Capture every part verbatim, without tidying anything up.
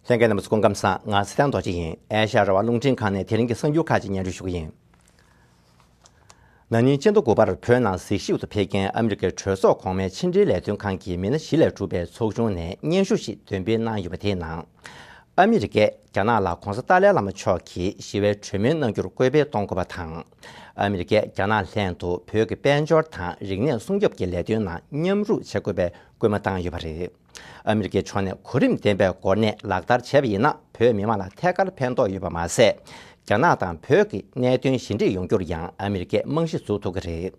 ལྷན་རྒྱས་རྣམ་པ་ཚོ་སྐུ་ཁམས་བཟང་། ང་ཚེ་བརྟན་རྡོ་རྗེ་ཡིན། ཨེ་ཤ་ཡ་རང་དབང་རླུང་འཕྲིན་ཁང་ནས་དེ་རིང་གི་གསར་འགྱུར་ཁག་ཅིག་སྙན་སྒྲོན་ཞུ་གི་ཡིན། ན་ནིང་སྤྱི་ཟླ་དགུ་པར་བོད་ནང་གཟིགས་ཞིབ་ཏུ་ཕེབས་མཁན་ཨ་མི་རི་ཀའི་གྲོས་ཚོགས་གོང་མའི་ཕྱི་འབྲེལ་ལས་དོན་ཁང་གི་མི་སྣ་བཞི་ལས་གྲུབ་པའི་ཚོགས་ཆུང་ནས་སྙན་ཞུ་ཞིག་འདོན་སྤེལ་གནང་ཡོད་པ་དེའི་ནང་། ཨ་མི་རི་ཀས་རྒྱ་ནག་ལ་༧གོང་ས་ཏཱ་ལའི་བླ་མ་མཆོག་གིས་ཞི་བའི་གྲོས་མོལ་གནང་རྒྱུར་སྐུལ་སྤེལ་གཏོང་དགོས་པ་དང་། ཨ་མི་རི་ཀས་རྒྱ་ནག་ལྷན་དུ་བོད་ཀྱི་དཔལ་འབྱོར་དང་རིག་གནས་སྲུང་སྐྱོབ་ཀྱི་ལས་དོན་ནང་མཉམ་རུབ་བྱེད་དགོས་པའི་སྐུལ་མ་བཏང་ཡོད་པ་རེད། ཨ་མི་རི་ཀའི་ཕྱོགས་ནས་གོ་རིམ་ལྡན་པའི་སྒོ་ནས་ལག་བསྟར་བྱས་པ་ཡིན་ན་བོད་མི་མང་ལ་ཐད་ཀར་ཕན་ཐོགས་ཡོད་པ་མ་ཟད། རྒྱ་ནག་དང་བོད་ཀྱི་གནད་དོན་ཞི་འགྲིག་ཡོང་རྒྱུར་ཡང་ཨ་མི་རི་ཀས་རྨང་གཞི་འཛུགས་ཐུབ་ཀྱི་རེད།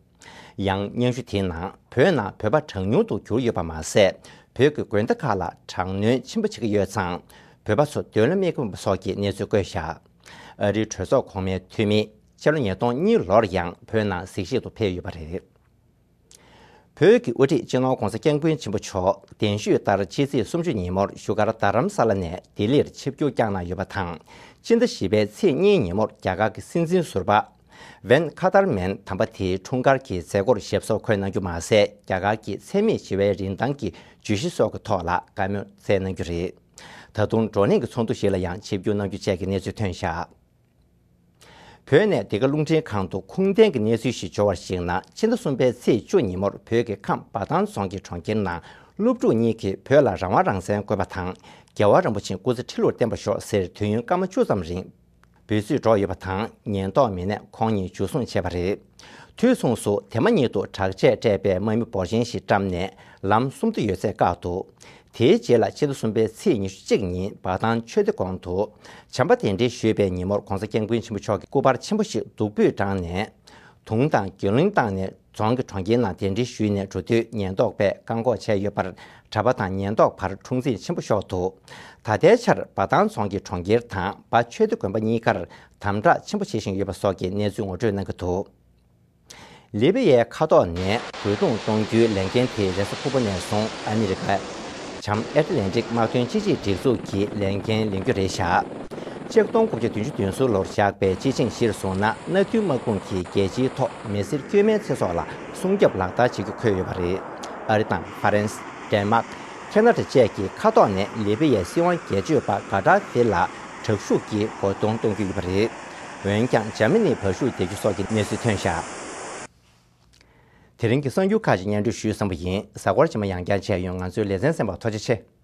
ཡང་སྙན་ཞུ་དེའི་ནང་བོད་ནང་བོད་པ་གྲངས་ཉུང་དུ་གྱུར་ཡོད་པ་མ་ཟད། བོད་ཀྱི་དགོན་སྡེ་ཁག་ལ་དྲག་གནོན་ཆེན་པོ་བྱེད་ཀྱི་ཡོད་ཙང་། བོད་པ་ཚོ་མདུན་ལམ་མི་དགོས་པ་སོགས་ཀྱི་གནས་ཚུལ་བཀོད་བཞག་ཨ་རིའི་གྲོས་ཚོགས་གོང་མའི་འཐུས་མི་ཕྱི་ལོ་ཉིས་སྟོང་གཉིས་ལོར་ཡང་བོད་ནང་གཟིགས་ཞིབ་ཏུ་ཕེབས་ཡོད་པ་རེད། བོད་ཀྱི་དབུ་ཁྲིད་སྤྱི་ནོར་༧གོང་ས་༧སྐྱབས་མགོན་ཆེན་པོ་མཆོག་གདན་ཞུས་ལྟར་ཕྱི་ཚེས་སུམ་ཅུ་ཉིན་མོར་བཞུགས་སྒར་རྡ་རམ་ས་ལ་ནས་ལྡི་ལིར་ཆིབས་བསྒྱུར་བསྐྱངས་གནང་ཡོད་པ་དང་། སྤྱི་ཟླ་བཞི་པའི་ཚེས་གཉིས་ཉིན་མོར་རྒྱ་གར་གྱི་སྲིད་འཛིན་ཟུར་པ་ཝེན་ཁ་ཐར་མན་དམ་པ་དེའི་འཁྲུངས་སྐར་གྱི་མཛད་སྒོར་ཞབས་སོར་འཁོད་གནང་རྒྱུ་མ་ཟད། རྒྱ་གར་གྱི་འཚེ་མེད་ཞི་བའི་རིན་ཐང་གི་བརྗོད་གཞི་སོགས་ཀྱི་ཐོག་ལ་བཀའ་མོལ་སྩལ་གནང་རྒྱུ་རེད། ད་དུང་བགྲོ་གླེང་གི་ཚོགས་འདུ་ཞིག་ལ་ཡང་ཆིབས་བསྒྱུར་གནང་རྒྱུ་བཅས་ཀྱི་གནས་ཚུལ་ཐོན་བཞག་བོད་ནས་འདི་ག་རླུང་འཕྲིན་ཁང་དུ་ཁུངས་ལྡན་གྱི་གནས་ཚུལ་ཞིག་འབྱོར་བར་གཞིགས་ན། ཕྱི་ཟླ་གསུམ་པའི་ཚེས་བཅུ་ཉིན་མོར་བོད་ཀྱི་ཁམས་འབའ་ཐང་རྫོང་གི་གྲོང་ཁྱེར་ནང་སློབ་ཕྲུག་གཉིས་ཀྱིས་བོད་ལ་རང་དབང་རང་བཙན་དགོས་པ་དང་། རྒྱལ་བ་རིན་པོ་ཆེའི་སྐུ་ཚེ་ཁྲི་ལོར་བརྟན་པར་ཤོག་ཟེར་དུས་ཡུན་སྐར་མ་བཅུ་ཙམ་རིང་འབོད་ཚིག་སྒྲོག་ཡོད་པ་དང་། ཉེན་རྟོག་མི་སྣས་ཁོང་གཉིས་འཇུ་བཟུང་བྱས་པ་རེད། དུས་མཚུངས་སུ་དེ་མ་ཉིད་དུ་དྲག་ཆས་སྤྲས་པའི་དམག་མི་འབོར་ཆེན་ཞིག་བཀྲམ་ནས་ལམ་གསུམ་དུ་ཡོད་ཚད་བཀག་འདུག་དེའི་རྗེས་ལ་ཕྱི་ཟླ་གསུམ་པའི་ཚེས་ཉི་ཤུ་གཅིག་ཉིན་འབའ་ཐང་ཆོས་སྡེ་དགོན་དུ་བྱམས་པ་གདན་འདྲེན་ཞུས་པའི་ཉིན་མོར་༧གོང་ས་༧སྐྱབས་མགོན་ཆེན་པོ་མཆོག་གི་སྐུ་པར་ཆེན་པོ་ཞིག་བདུག་སྤོས་དྲངས་ནས་དུང་དང་རྒྱུན་གླིང་བཏང་ནས་རྫོང་གི་གྲོང་ཁྱེར་ནང་གདན་འདྲེན་ཞུས་ནས་འགྲོ་དུས་ཉེན་རྟོག་པས་བཀག་འགོག་བྱས་ཡོད་པར། གྲྭ་པ་དང་ཉེན་རྟོག་བར་འཁྲུག་འཛིང་ཆེན་པོ་ཤོར་འདུག་ད་ལྟའི་ཆར་འབའ་ཐང་རྫོང་གི་གྲོང་ཁྱེར་དང་འབའ་ཆོས་སྡེ་དགོན་པ་གཉིས་ཀར་དམ་དྲག་ཆེན་པོ་བྱེད་བཞིན་ཡོད་པ་སོགས་ཀྱི་གནས་ཚུལ་ངོ་སྤྲོད་གནང་གི་འདུག་ལི་བི་ཡའི་མཁའ་ཐོག་ནས་རྒོལ་རྡུང་གཏོང་རྒྱུའི་ལས་འགན་དེ་རེས་གཟའ་ཕུར་བུ་ནས་བཟུང་ཨ་མི་རི་ཀ་བྱང་ཨེཊ་ལན་ཊིག་དམག་དོན་སྤྱི་ཆིངས་སྒྲིག་འཛུགས་ཀྱི་ལས་འགན་ལེན་རྒྱུ་རེད་བཞག་གཅིག་སྟོང་དགུ་བརྒྱ་བདུན་ཅུ་དོན་གསུམ་ལོར་བཞག་པའི་སྤྱི་ཆིངས་གཞིར་བཟུང་ན། མནའ་མཐུན་དམག་དཔུང་གིས་རྒྱལ་སྤྱིའི་ཐོག་མི་སེར་དཀྱུས་མའི་ཚེ་སྲོག་ལ་སྲུང་སྐྱོབ་ལག་བསྟར་བྱེད་རྒྱུ་འཁོད་ཡོད་པ་རེད། ཨ་རི་དང་ཧྥ་རན་སི། ཌེན་མཱག་ཁེ་ན་ཌ་བཅས་ཀྱི་མཁའ་ཐོག་ནས་ལི་བི་ཡའི་སྲིད་དབང་སྒེར་གཅོད་པ་དགའ་དྲག་དེ་ལ་དྲག་ཤུགས་ཀྱིས་རྒོལ་རྡུང་གཏོང་རྒྱུ་ཡོད་པ་རེད། འོན་ཀྱང་འཇར་མ་ནིས་བར་ཞུགས་བསྡད་རྒྱུ་སོགས་ཀྱི་གནས་ཚུལ་ཐོན་བཞག་དེ་རིང་གི་གསར་འགྱུར་ཁག་ཅིག་སྙན་སྒྲོན་ཞུས་ཟིན་པ་ཡིན། གཟའ་འཁོར་རྗེས་མ་ཡང་བསྐྱར་མཇལ་ཡོང་། ང་ཚོའི་ལེ་ཚན་གསན་པར་ཐུགས་རྗེ་ཆེ།